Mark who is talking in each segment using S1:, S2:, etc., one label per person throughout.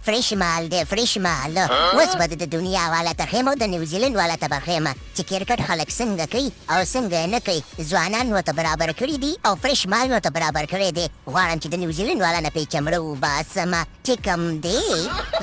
S1: فریش مال دی فریش مال. اوس به د دنیا والا ته ښیم او د نیوزیلند والا ته به ښیم چې کرکټ خلک څنګه کوي او څنګه یې نه کوي. ځوانان مې ورته برابر کړي دي او فریش مال مې ورته برابر کړی دی. غواړم چې د نیوزیلند والا نه پې چمړه وباسم چې کوم دی.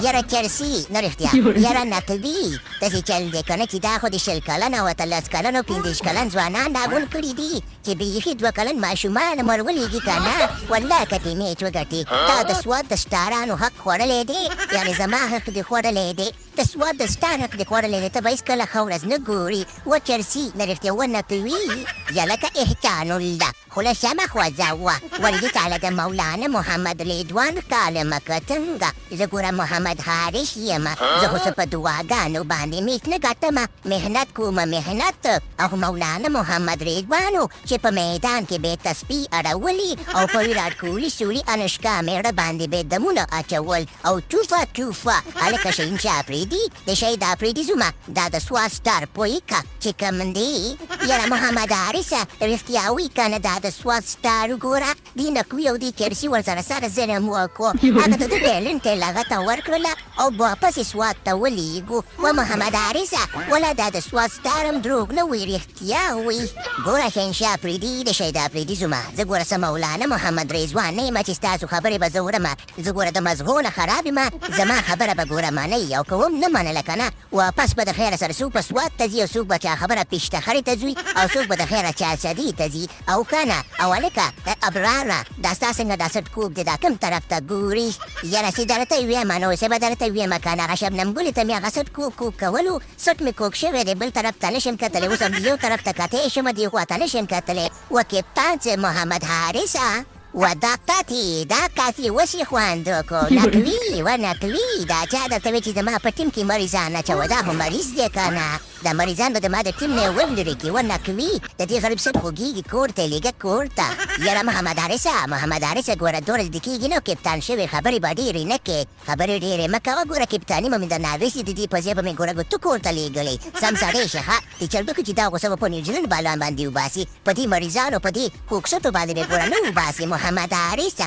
S1: یاره چرسي نه رښتیا یاره نقوي داسې چل دی که نه چې دا خو د 20 کلن او 18 کلن او 25 کلن ځوانان راغونډ کړي دي چې بیخي 2 کلن ماشومان هم ور ولېږي که نه والله که دې میچ وګټي تا د سوات د سټارانو حق خوړلی دی، یعنې زما حق دې خوړلی دی، د سوات د سټار حق دې خوړلی دی، ته به هېڅکله ښه ورځ نه ګوري. و چرسي نه رښتیا و نقوي یا لکه احسان الله خوله سمه خوځوه ورځي تاله د مولانا محمد ریدوان ښکارمه که څنګه؟ زه ګوره محمد حارث یم، زه خو څه په دعاګانو باندې میچ نه ګټمه، محنت کومه محنت. او مولانا محمد ریدوان و چې په میدان کې به تسبیح اړولي او په ویراټ کوهلي سوري انوشکا میړه باندې به دمونه اچول او توفه توفه. هلکه شهینشاه اپریدي د شهید اپریدي زومه دا د سوات سټار پوی که چې کوم دی. یاره محمد حارثه رښتیا وی که نه دا د سوات سټار وګوره دې نقوي او دې چرسي ورسره سره ظلم وکړو، هغه د ده ټیلنټ یې لغته ورکړله او واپس یې سوات ته ولیږو. و محمد حارثه ولا دا د سوات سټار هم دروغ نه وي رښتیا وي. ګوره شهنشاه اپریدي د شهید اپریدي زومه زه ګوره څه مولانا محمد رضوان نه یم چې ستاسو خبرې به زه وړم، زه ګوره د مزغو نه خراب یم، زما خبره به ګوره منئ او که وم نه منله که نه واپس به د خیره سره څوک به سوات ته ځي او څوک به چا خبره پیشته خرې ته ځي او څوک به د خیره چارسدي ته ځي او که نه. او هلکه ابراره دا ستا څنګه دا څټ کوږ دی دا کوم طرف ته ګوري؟ یاره چې درته ویم نو څه به درته ویم که نه هغه شبنم ګلې ته مې هغه څټ کوږ کوږ کولو، څټ مې کوږ شوی دی بل طرف ته نشم کتلی، اوس هم یو طرف ته کتی شم دې خوا ته نشم کتلی. و کپتان صاحب محمد حارثه و دا کاتي دا کافي وسي خوند وکړو. نقوي و نقوي دا چا درته وی چې زما په ټیم کې مریضان اچوه، دا خو مریض دی که نه دا مریضان به د ما د ټیم نه ولرې کړي. و نقوي د دې غریب څټ خوږېږي کور ته یې لېږه کور ته. یاره محمد حارثه محمد حارثه ګوره دومره دې کېږي نو کپتان شوې خبرې به ډېرې نه کې، خبرې ډېرې مه کوه، ګوره کپتاني به مې درنه اخیستې د دې په ځای به مې ګوره ګوتو کور ته لېږلې. سم سړی شې ښه د چرګوکو چې دا غوسه به په نیوزیلنډ بالان باندې وباسي په دې مریضانو په دې کوکسټو باندې به ګوره نه وباسي. محمد حارث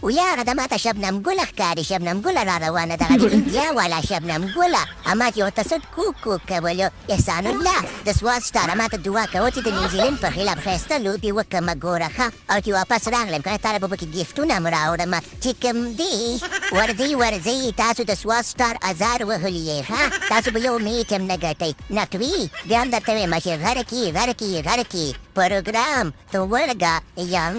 S1: ویاړه ده ماته شبنم ګله ښکاري، شبنم ګله را روانه دغه د انډیا والا شبنم ګله اما چې ورته څټ کوک کوک کولو. احسان الله د سوات سټاره ماته دعا کوه چې د نیوزیلنډ په خلاف ښایسته لوبې وکړمه ګوره ښه او چې واپس راغلم کنه تاله به پکې ګفټونه هم راوړم چې کوم دی. ورځئ ورځئ تاسو د سوات سټار ازار وهلي یئ ښه تاسو به یو میچ هم نه ګټئ. نقوي بیا هم درته وایم چې غره کی غره کی غره کی پروګرام ته ورګه یم.